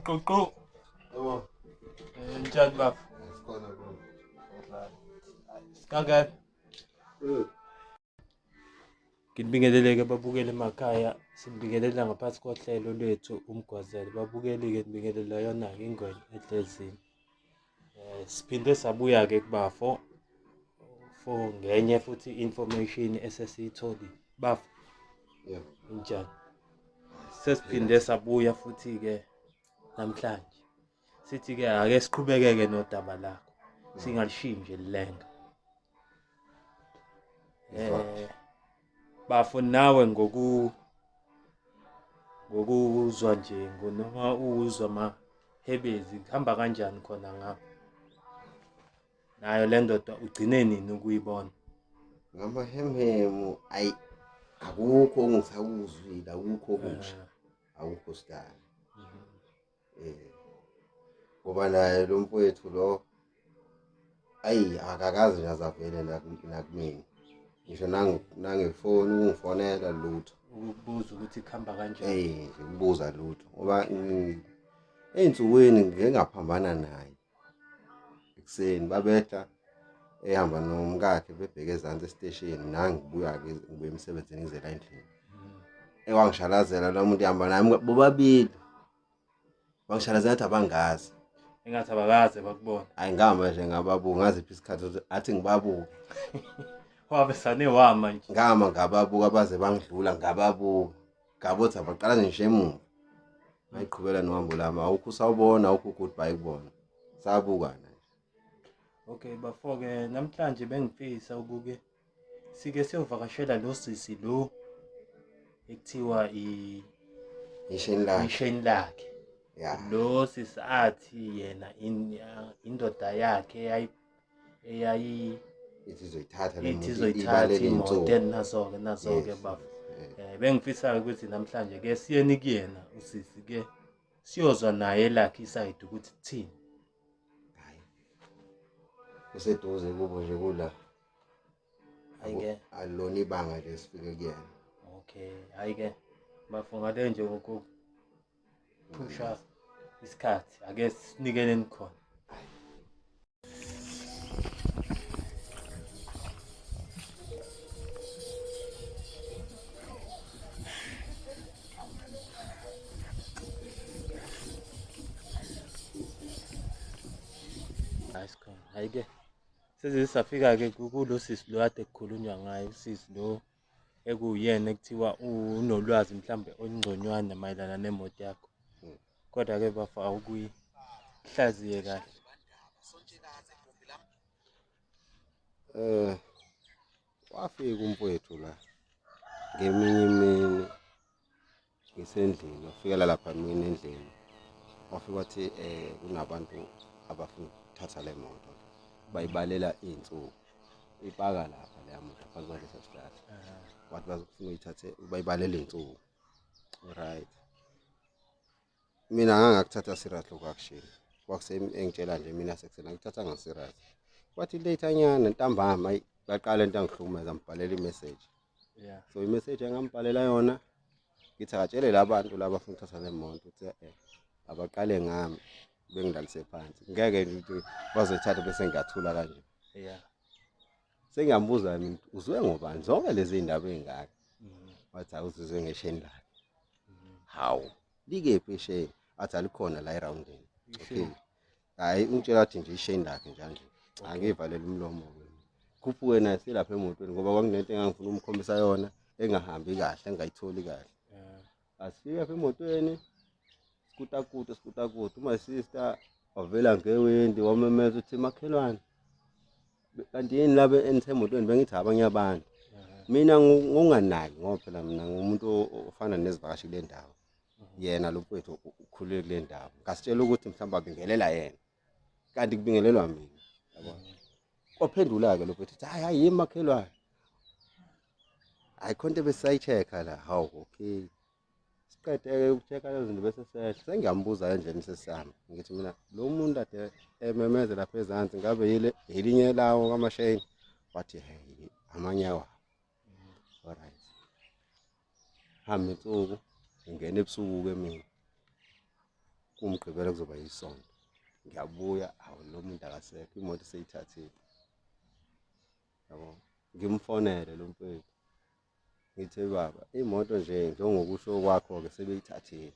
Qoqo. Yebo. Njani baba? Sikhona bro. Sikangani? Nginibingelele-ke babukeli emakhaya, sinibingelela ngaphansi kohlelo lwethu Umgwazelo. Babukeli-ke nibingelela yona-ke ingwenya ehlezini. Siphinde sabuya-ke kubafo for ngenye futhi information esesiyitholile. Bafo. Yebo. Njani? Sesiphinde sabuya futhi-ke namhlanje. Sithi-ke ake siqhubekeke nodaba lakho. Singalishiyi nje lilenga. Bafo nawe ngokuzwa nje noma uzwa amahebezi kuhamba kanjani khona ngapha? Nayo le ndoda ugcine nini ukuyibona? Ngamahemhemu ayi akukho ongisakuzwile, akukho okusha, akukho sidala. Ngoba naye lo mfowethu lo ayi akakaze nje azavele nakumina. Ngisho nangefoni ukungifonela lutho. Ukukubuza ukuthi kuhamba kanjani? Nje ukubuza lutho ngoba ey'nsukwini ngike ngaphambana naye. Ekuseni babehla ehamba nomkakhe bebheke ezansi esiteshini, nangibuya-ke ngibuya emsebenzini ngize la endlini. Ewangishalazela lo muntu ehamba naye bobabili. Bangishalazela ngathi abangazi. Engathi abakaze bakubona. Hayi ngihamba nje ngababuka ngaziphi isikhathi ukuthi athi ngibabuke. Wabe sane wama nje. Ngihamba ngababuka baze bangidlula ngababuka. Ngabothi abaqala ngisho emuva. Ngayiqhubela nohambo lami awukho usawubona awukho goodbye kubona. Sabukana nje. Okay bafo-ke namhlanje bengifisa ukuke sike siyovakashela lo sisi lo ekuthiwa isheni lakhe. Isheni lakhe. Yeah. Lo sisi athi yena indoda yakhe eyayi ithi izoyithatha le ithi moto, izoyithatha ibalele imoto insuku. nazo-ke, nazo-ke Yes, bafo. yes. Bengifisa ukuthi namhlanje ke siyeni kuyena usisi ke siyozwa naye lakhe isayidi ukuthi kuthini. Hayi. Useduze kubo nje kula. Hayi ke. Alona ibanga nje sifike kuyena. Okay, hayi ke. Bafo ngale nje ngokuphusha isikhathi ake sinikeleni khona. Hayi sikhona. Hayi ke. Size safika ke kulo sisi lo kade kukhulunywa ngaye, usisi lo ekuyena ekuthiwa unolwazi mhlambe olungconywana mayelana nemoto yakho. Kodwa ke bafo awukuyihlaziye kahle. Wafika umfowethu la ngeminye imini ngisendlini, wafikela lapha mina endlini. Wafika wathi kunabantu abafuna ukuthatha le moto. Bayibalela iy'nsuku. Ipaka lapha leya moto phansi kwalesa sihlahla. Wathi bazofuna uyithathe bayibalela iy'nsuku. Right. Mina ngangakuthatha serious lokho akushilo. Kwakuse engitshela nje mina sekusena ngikuthatha nga serious. Kwathi later nyana ntambama ayi baqala into angihlukumeza ngibhalela i-message. So i-message engambhalela yona ngithi akatshele labantu laba afuna ukuthatha le moto ukuthi abaqale ngami bengilalise phansi. Ngeke nje ukuthi bazoyithatha bese ngiyathula kanje. Sengiyambuza mina uzwe ngobani zonke lezi ndaba ezingaka. Wathi awuzizwe ngesheni lakhe. Hawu, likephi isheni? Athi alikhona la eroundini. Okay. Hayi ungitshela athi nje isheni lakhe njalo nje. Angivalele umlomo ke. Khuphuke naye silapha emotweni ngoba kwakunento engangifuna umkhombisa yona engahambi kahle, engayitholi kahle. Asifike apha emotweni sikutakuta sikutakuta my sister wavela ngewindi wamemeza uthi makhelwane kanti yini laba enisemotweni bengithi abanye abantu. Mina ngunganaki ngoba phela mina ngumuntu ofana nezivakashi kule ndawo. Yena lo mfowethu ukhulele kule ndawo. Ngasitshela ukuthi mhlawumbe abingelela yena. Kanti kubingelelwa mina. Yabona? Waphendula-ke lo mfowethu uthi hayi hayi yimi makhelwane. Hayi khona into ebesisayi-check-a la. Hawu okay. Siqede-ke uku-check-a lezo zinto bese sehla. Sengiyambuza endleleni sesihamba. Ngithi mina lo muntu ade ememeze lapha ezansi ngabe yile elinye lawo kamashane. Wathi hey amanye awa. Alright. Hamba insuku ngingena ebusuku ke mina. Kumgqibelo kuzoba yisonto. Ngiyabuya, awu lo muntu akasekho, imoto seyithathile. Yabo. Ngimfonele lo mfethu. Ngithe baba, imoto nje njengokusho kwakho-ke sebeyithathile.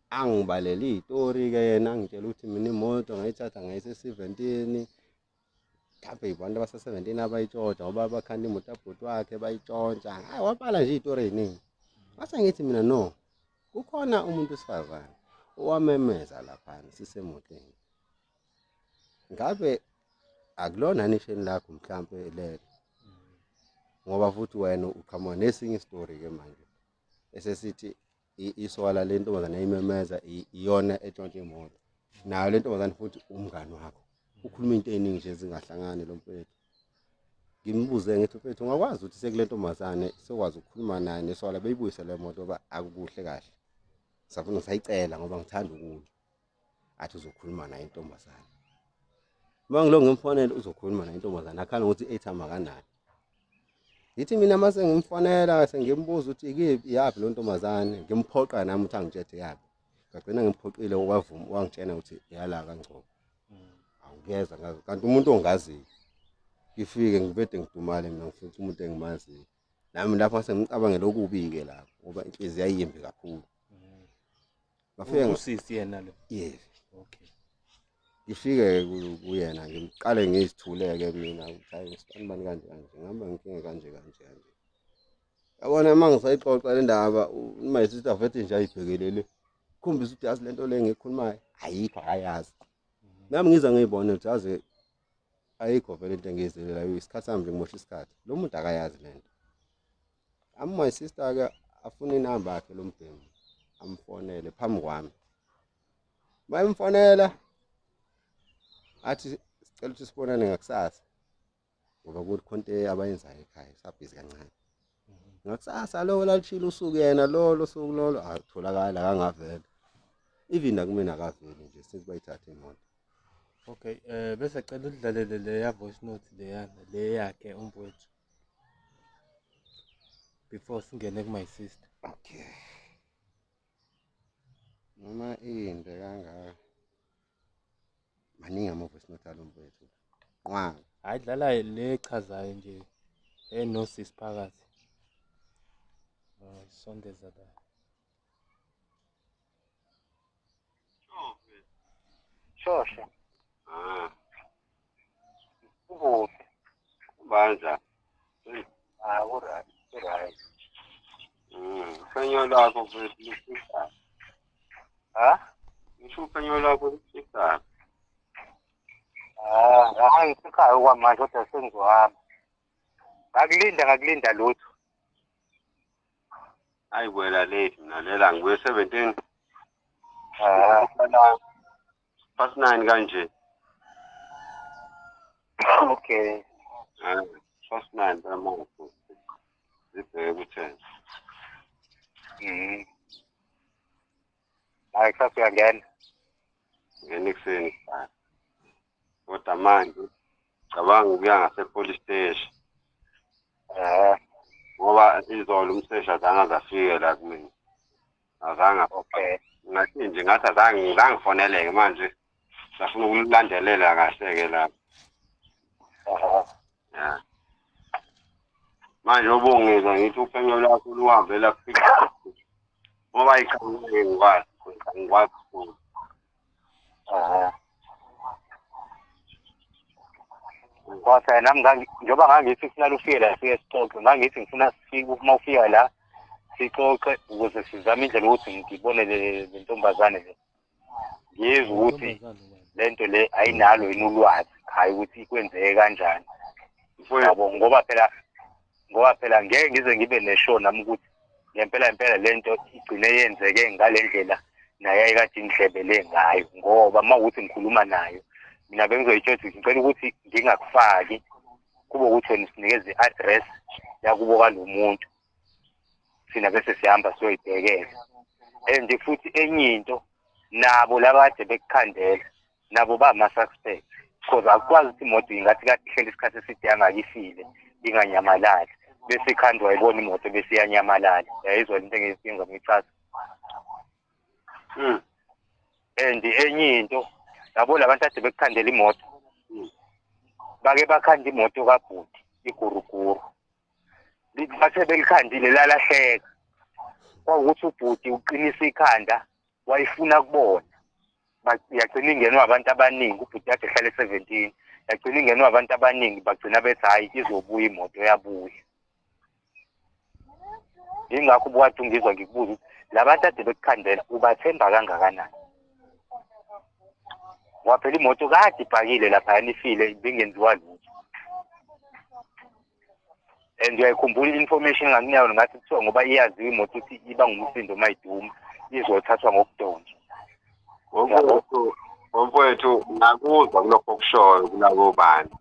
Angibalele iy'tori-ke yena angitshela ukuthi mina imoto ngayithatha ngayisa e-seventeen. Mhlawumbe abantu abase-seventeen abayitshontsha ngoba bakhanda imoto yabhuti wakhe bayitshontsha. Hhayi wabala nje iy'tori ey'ningi. Ngase ngithi mina no, kukhona umuntu wesifazane owamemeza laphana sisemotweni. Ngabe akulona yini isheni lakho mhlampe lelo? Ngoba futhi wena uqhamuka nesinye isitori-ke manje esesithi isoka le ntombazane eyimemeza iyona etshontsha imoto. Nayo le ntombazane futhi umngani wakho. Ukhuluma into ey'ningi nje ezingahlangani lo mfethu. Ngimbuze ngithi mfethu ungakwazi ukuthi sekule ntombazane sokwazi ukukhuluma naye nesoka beyibuyise le moto ngoba akukuhle kahle. Safuna ngisayicela ngoba ngithanda ukulwa. Athi uzokhuluma naye intombazane. Uma ngilokhu ngimfonela uzokhuluma naye intombazane akhala ngokuthi i-airtime akanayo. Ngithi mina uma sengimfonela sengimbuza ukuthi ikephi iyaphi lo ntombazane ngimphoqa nami ukuthi angitshele iyaphi. Ngagcina ngimphoqile wavuma wangitshena ukuthi iyala kaNgcobo. Awungeza ngazi kanti umuntu ongaziyo. Ngifike ngibede ngidumale mina ngifica umuntu engimaziyo. Nami lapho sengicabangela okubi-ke lapho ngoba inhliziyo yayimbi kakhulu. Ngafike usisi yena lo. Yes. Okay. Ngifike kuyena ngiqale ngizithuleke mina ukuthi hayi ngisibani bani kanje kanje ngihamba nginkinga kanje kanje kanje. Yabona uma ngisayixoxa le ndaba my sister vethe nje ayibhekelele. Khombisa ukuthi yazi lento le ngiyikhulumayo ayikho akayazi. Nami ngiza ngiyibone ukuthi yazi ayikho vele into engiyizelela isikhathi sami nje ngimosha isikhathi. Lo muntu akayazi lento. Ami my sister ke afuna inamba yakhe lo mbhemu amfonele phambi kwami. Mayimfonela athi sicela ukuthi sibonane ngakusasa ngoba kukhona into abayenzayo ekhaya sabhizi kancane. Ngakusasa lo lalishilo usuku yena lolo suku lolo atholakala akangavela. Even nakumina akaveli nje since bayithatha imoto. Okay, bese cela udlalele leya voice note leyana le yakhe umfowethu. Before singene ku my sister. Okay. Noma inde kangaka. Maningi ama voice note alo mfowethu. Nqwa. Hayi dlala le echazayo nje enosisi phakathi. Sondeza la. Shosha. Ah, Ukuphi? bandla. Ah, uright, uright. Uphenyo lwakho mfethu lufika. Ha? Ngisho uphenyo lwakho lufika. Ah, hayi ngisekhaya okwamanje kodwa sengizohamba. Ngakulinda lutho. Hayi wena late mina lela ngibuye 17. Ah, Past 9 kanje. okay. Ah, past 9 phela manje. Zibheke ku-10. Hayi kusasa uyangena. Ngena ekuseni. Kodwa manje cabanga ukuya ngase-police station. Ah, Ngoba izolo umseshi azange aze afike la kumina. Azange. okay. Ngathi nje ngathi azange ngifoneleke manje. Safuna ukulandelela kahle ke lapho. Ah, Yeah. Manje ubungizwa ngithi uphenyo lwakho luhambe la kufika. Ngoba iqhamuke ngikwazi, ngikwazi futhi. ah. Kodwa nami njengoba ngangithi kufuna ufike la sifike sixoxe, ngangithi ngifuna sifike uma ufika la sixoxe ukuze sizame indlela ukuthi ngibone le ntombazane le. Ngiyezwa ukuthi lento le ayinalo yini ulwazi, hayi ukuthi kwenzeke kanjani. Yabo ngoba phela ngeke ngize ngibe neshow nami ukuthi ngempela impela lento igcine yenzeke ngalendlela naye ayikade indlebele ngayo, ngoba mawukuthi ngikhuluma nayo mina bengizoyitshela ukuthi ngicela ukuthi ngingakufaki kube ukuthi wena usinikeze i-address yakubo kalomuntu thina bese sihamba siyoyibhekela. And futhi enye into nabo labade bekukhandela nabo bama-suspect because akukwazi ukuthi imoto ingathi kade ihleli isikhathi eside yangakifile inganyamalali bese ikhandwa ayibona imoto bese iyanyamalala. Yayizwa into engiyizwa ngichaza. And enye into, yabo labantu ade bekukhandela imoto, bake bakhanda imoto kabhuti iguruguru, bathe belikhandile lalahleka. Kwawukuthi ubhuti uqinisa ikhanda, wayifuna kubona, yagcina ingenwa abantu abaningi. Ubhuti kade ehlala e-17, yagcina ingenwa abantu abaningi, bagcina bethi hhayi izobuya imoto, yabuya. Yingakho ubukade ungizwa ngikubuza ukuthi labantu ade bekukhandela ubathemba kangakanani, ngoba phela imoto kade ibhakile laphayana, ifile, ibingenziwa lutho. And uyayikhumbula i-information engakunayo ngathi kuthiwa ngoba iyaziwa imoto ukuthi iba ngumsindo uma iduma, izothathwa ngokudonswa. Mfowethu, mfowethu, ngakuzwa kulokho okushoyo kulabo bantu.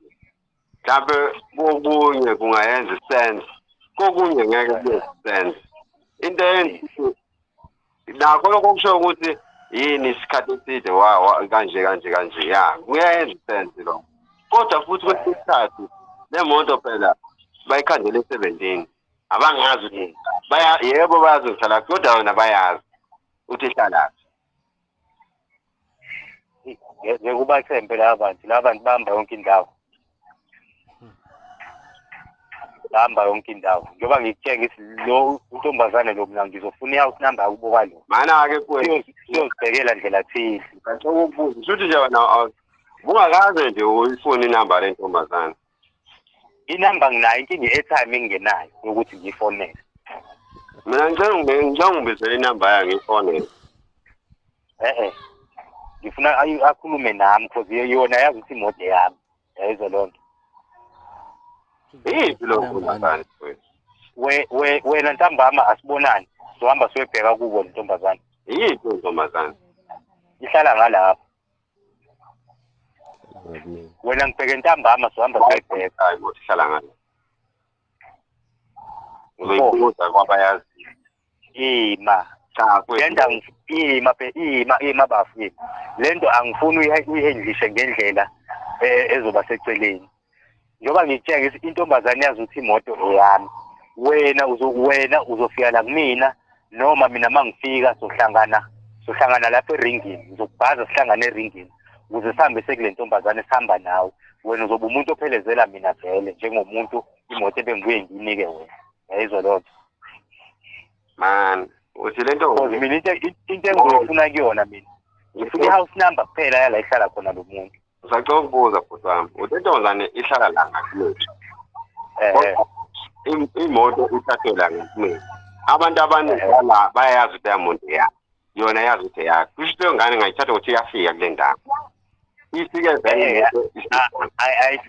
Mhlampe kokunye kungayenza i-sense, kokunye ngeke kube sense. Into eyenza nakho lokho okushoyo ukuthi yini isikhathi eside wa kanje kanje kanje, ya kuyayenza i-sense lokho. Kodwa futhi kwesinye isikhathi le moto phela bayikhandele e-17, abangazi ukuthi baya, yebo bayazi ukuthi kodwa wena bayazi ukuthi ihlalaphi. Ngeke ubathembe laba bantu, laba bantu bahamba yonke indawo, bahamba yonke indawo. Njengoba ngikutshela ngithi lo untombazane lo, mina ngizofuna i-house number yakubo kwalo. Mana-ke siyozibhekela ndlela thile. Ngicela ukubuza, shuthi nje wena bungakaze nje uyifune inamba le ntombazane? Inamba nginayo, inkinga i-airtime engingenayo yokuthi ngiyifonele. Mina ngicela ungibizele inamba yayo ngiyifonele. Eh-eh, ngifuna akhulume nami, cause yona yazi ukuthi imoto yami, yayizwa loo nto. Iyiphi lo ntombazane? Wena ntambama asibonani, sohamba siyoyibheka kubo le ntombazane. Iyiphi ntombazane? Ihlala ngalapho. Wena ngibheke ntambama, sohamba siyoyibheka. Hayi, imoto ihlala ngale. Ngizoyibuza kwabayaziyo. Ima. Cha, lento ima ima ima bafu ima. Lento angifuni uyihendlishe ngendlela ezoba seceleni. Njengoba ngikutshela ngithi intombazane yazi ukuthi imoto eyami. Wena wena uzofika la kumina, noma mina mangifika sohlangana lapha eringini, ngizokubhaza sihlangane eringini ukuze sihambe sekule ntombazane sihamba nawe. Wena uzoba umuntu ophelezela mina vele njengomuntu imoto ebengibuye ngiyinike wena. Yayizwa loo nto? Man, uthi le nto mina into engizoyifuna kuyona, mina ngifuna i-house number kuphela yala ihlala khona lo muntu. Ngisacela ukubuza bhuti wami, uthi intombazane ihlala la ngakumina? Imoto ithathwe la ngakumina. Abantu abaningi la bayayazi ukuthi yamuntu yakhe, yona yazi ukuthi yakhe. Kusho leyo ngane ngayithatha ukuthi iyafika kule ndawo. Ifike vele.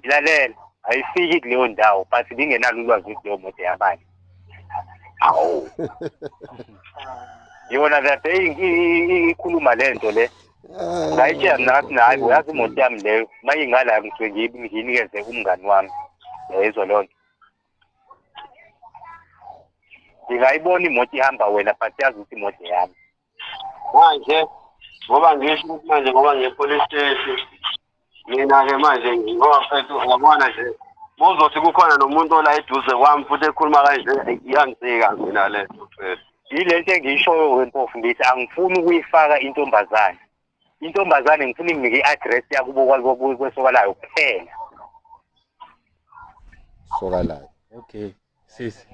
Lalela, ayifiki kuleyo ndawo, but bingenalo ulwazi ukuthi leyo moto yabani. Awu. Yona that ikhuluma lento le. Ngayitshela mina ngathi hayi, uyazi imoto yami leyo, uma ingala ngisuke ngiyinikeze umngani wami. Yayizwa loo nto. Ngingayibona imoto ihamba wena, but yazi ukuthi imoto yami. Manje ngoba ngisho ukuthi manje ngoba ngiye-police station, mina-ke manje ngoba mfethu uyabona nje buzothi kukhona nomuntu ola eduze kwami futhi ekhuluma kanje, iyangicika mina le nto mfethu. Yile nto engiyishoyo wempofu, ngithi angifuni ukuyifaka intombazane. Intombazane ngifuna inginike i-address yakubo kwesokalayo kuphela. Sokalayo. Okay, sisi.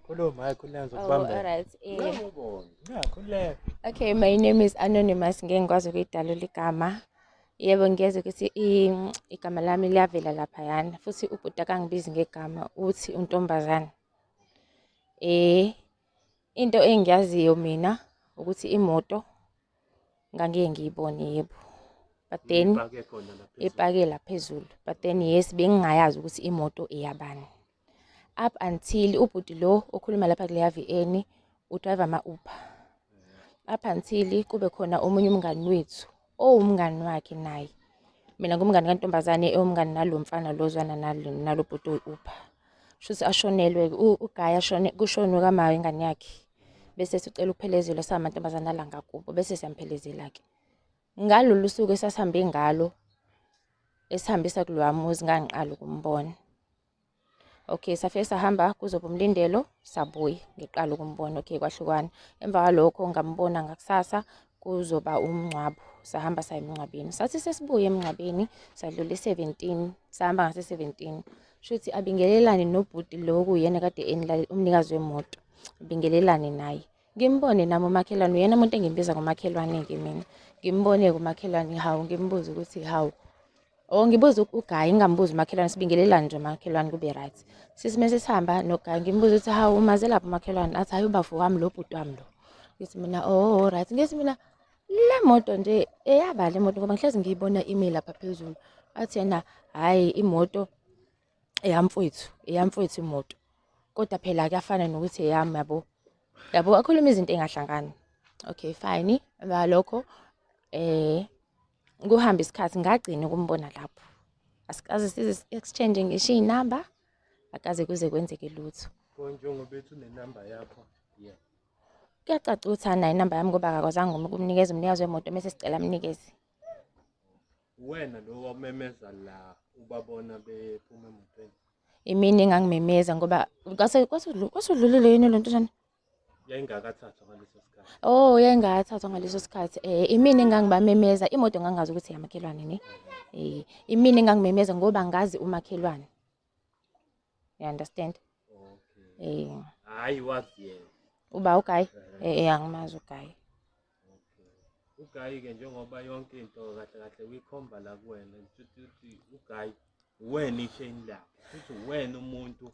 Khuluma, hayi khululeka ngizokubambela. Oh, alright. Yeah, khululeka. Okay, my name is Anonymous, ngeke ngikwazi ukuyidalula igama. Yebo, ngiyezwa ukuthi igama lami liyavela laphayana, futhi ubhuti akangibizi ngegama, uthi untombazane. Into engiyaziyo mina ukuthi imoto ngangike ngiyibone, yebo. But then ipake la phezulu. But then yes, bengingayazi ukuthi imoto eyabani. Up until ubhuti lo okhuluma lapha kuleya VN udrive ama-Uber. Up until kube khona omunye umngani wethu owumngani wakhe naye. Mina ngumngani kantombazane, ewumngani nalo mfana lo ozwana nalo bhuti oyi-Uber. Shuthi ashonelwe uGuy, ashone, kushonwe kama ingane yakhe. Bese sicela ukuphelezelwa samantombazana la ngakubo, bese siyamphelezela-ke. Ngalolu suku esasihambe ngalo, esihambisa kulowa muzi, ngangiqala ukumbona. Okay, safike sahamba kuzoba umlindelo, sabuya, ngiqala ukumbona. Okay, kwahlukana. Emva kwalokho ngambona ngakusasa. Kuzoba umngcwabo, sahamba saya emngcwabeni. Sathi sesibuya emngcwabeni, sadlula i-17, sahamba ngase-17. Shuthi abingelelane nobhuti lo okuyena kade umnikazi wemoto, abingelelane naye. Ngimbone nami umakhelwane, uyena umuntu engimbiza ngomakhelwane-ke mina. Ngimbone-ke umakhelwane, hawu, ngimbuze ukuthi hawu. Oh, ngibuza uGayi, ngingambuzi umakhelwane, sibingelelane nje umakhelwane kube right. Sisi mese sihamba noGayi, ngimbuza ukuthi hawu umaze lapho umakhelwane, athi hayi ubafo wami lo, bhuti wami lo. Ngithi mina oh right, ngithi mina le moto nje eyaba le moto ngoba ngihlezi ngiyibona ime lapha phezulu. Athi yena hhayi imoto eyamfowethu, eyamfowethu imoto. Kodwa phela kuyafana nokuthi eyami yabo. Yabo akhuluma izinto ey'ngahlangani. Okay fine, emva kwalokho kuhambe isikhathi ngagcina ukumbona lapho. Asikaze size exchange ngisho iy'namba, akaze kuze kwenzeke lutho. Njengoba ethi unenamba yakho, yeah. Kuyacaca ukuthi anayo inamba yami ngoba akakwazanga ukumnikeza umnikazi wemoto mese sicela amnikeze. Uwena lo wamemeza la ubabona bephuma emotweni. Imini engangimemeza ngoba kwase kwasudlulile yini le nto njani? Yayingakathathwa ngaleso sikhathi. Oh, yayingakathathwa ngaleso sikhathi. Imini engangibamemeza, imoto ngangazi ukuthi eyamakhelwane ne. Imini engangimemeza ngoba ngazi umakhelwane. You understand? Okay. Hayi wazi yena. Uba uGayi? Angimazi uGayi. Okay. UGayi-ke njengoba yonke into kahle kahle uyikhomba la kuwena, ukuthi uGayi uwena isheni lakhe, futhi uwena umuntu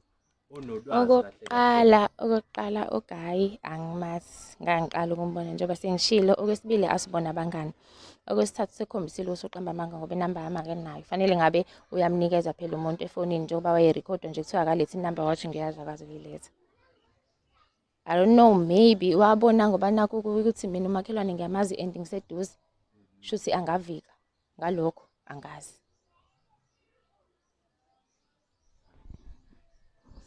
onolwazi kahle kahle. Okokuqala uGayi angimazi, ngangiqala ukumbona njengoba sengishilo. Okwesibili asibona abangani. Okwesithathu sekhombisile ukuthi uqamba amanga ngoba inamba yami akenayo. Fanele ngabe uyamnikeza phela umuntu efonini njengoba wayerekhodwa nje kuthiwa akalethe inamba wathi ngiyazi akazi ukuyiletha. I don't know, maybe wabona ngoba nakho ukuthi mina umakhelwane ngiyamazi and ngiseduze. Shuthi angavika ngalokho, angazi.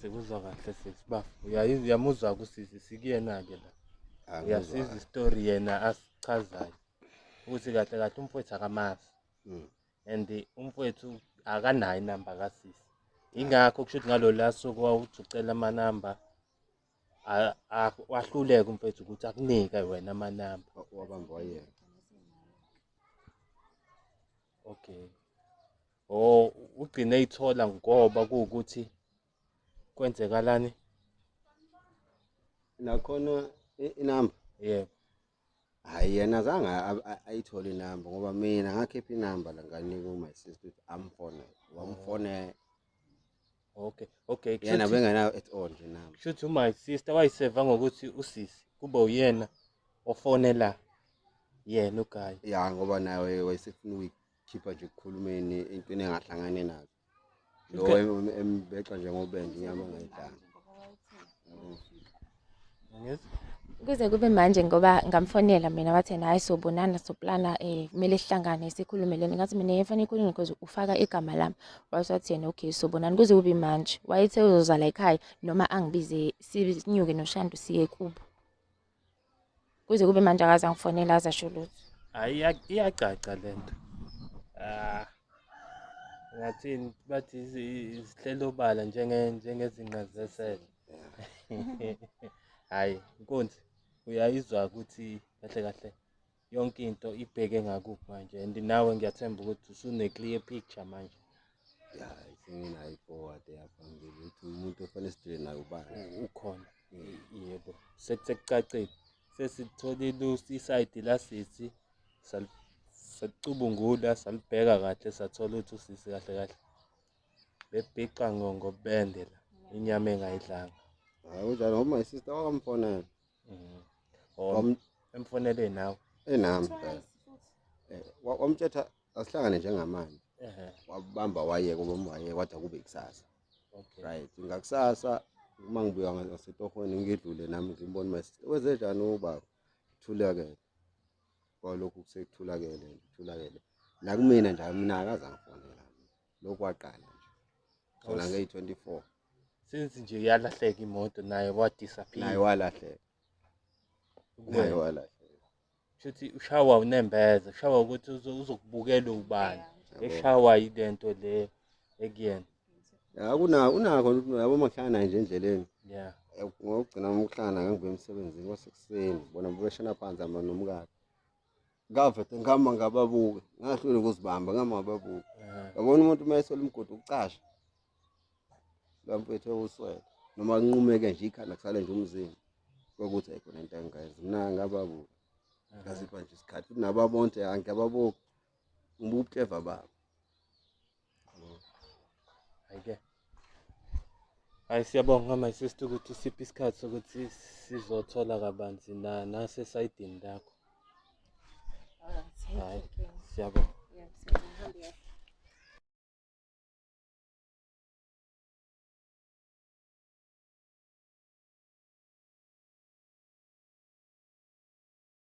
Sikuzwa kahle sisi bafo. Uyamuzwa kusisi sikuyena-ke la. Uyasizwa isitori yena asichazayo ukuthi kahle kahle umfowethu akamazi. And umfowethu akanayo inamba kasisi. Ingakho kusho ukuthi ngalolu suku wawuthi ucela amanamba wahluleka umfowethu ukuthi akunike wena amanamba. Wabamba wayeka. Okay. Oh, ugcine eyithola ngoba kuwukuthi kwenzekalani? Nakhona inamba. Yebo. Hayi yena azange ayithole inamba ngoba mina ngakhipha inamba la nganika my sister ukuthi amfonele. Wamfonela. Okay. Okay. Yena bengenayo at all nje inamba. Kushuthi my sister wayiseva ngokuthi usisi kube uyena ofonela yena uGayi. Ya ngoba naye wayesefuna ukuyikhipha nje ekukhulumeni entweni engahlangane nazo. Lo embexa nje ngobende inyama engayidlanga. Ngizwa? Kuze kube manje ngoba ngamfonela mina wathi yena hayi sobonana soplana kumele sihlangane sikhulume lento. Ngathi mina yefane ikhulume because ufaka igama lami. Wathi wathi yena okay sobonana kuze kube manje. Wayethe uzoza la ekhaya noma angibize sinyuke noShandu siye kubo. Kuze kube manje akaze angifonela aze asho lutho. Hayi iyacaca lento. Ah. Ngathini bathi izihlelo obala njengezinqa zesele. Hayi inkunzi uyayizwa ukuthi kahle kahle yonke into ibheke ngakuphi manje and nawe ngiyathemba ukuthi usune clear picture manje. Ya senginayo i-forward eyaphambili ukuthi umuntu ofanele sidile naye ubani. Ukhona. Yebo. Sekucacile. Sesitholile isayidi lasisi salicubungula salibheka kahle sathola ukuthi usisi kahle kahle bebhiqa ngobende la inyama engayidlanga. Hayi kunjalo ngoba my sister wakamfonela. Emfonele nawe. Enami phela. Wamtshetha asihlangane njengamanje. Wabamba wayeka wayeka wathi akube kusasa. Okay. Right. Ngakusasa uma ngibuya ngasetohweni ngidlule nami ngimbone my sister. Wenze njani ubaba? Thulakele. Kwalokhu kusekuthulakele nje, kuthulakele. La kumina nje mina akaze angifonela. Lokhu kwaqala nje. Thola ngeyi-24. Since nje yalahleka imoto naye wa-disappear. Naye walahleka. Naye walahleka. Shuthi ushawa unembeza, ushawa ukuthi uzokubukela ubani. Eshawa yilento le ekuyena. Ya unakho yabo uma ngihlangana naye nje endleleni. Yeah. Ngokugcina ukuhlangana ngangibuya emsebenzini kwasekuseni, bona bebeshona phansi hamba nomkakhe. Ngavete ngihamba ngababuka, ngahluleka ukuzibamba ngihamba ngababuka. Yabona umuntu uma eswele umgodi ukucasha. Lo mfethu ewuswele noma kunqumeke nje ikhanda kusale nje umzimba. Kwakuthi ayikho lento engayenza. Mina ngababuka. Ngazipha nje isikhathi futhi nabo bonke angiyababuka. Ngibuka ubukleva babo. Hhayi-ke. Hhayi siyabonga my sister ukuthi usiphe isikhathi sokuthi sizothola kabanzi nasesayidini lakho. Alright, Hhayi siyabonga. Yeah, siyabonga.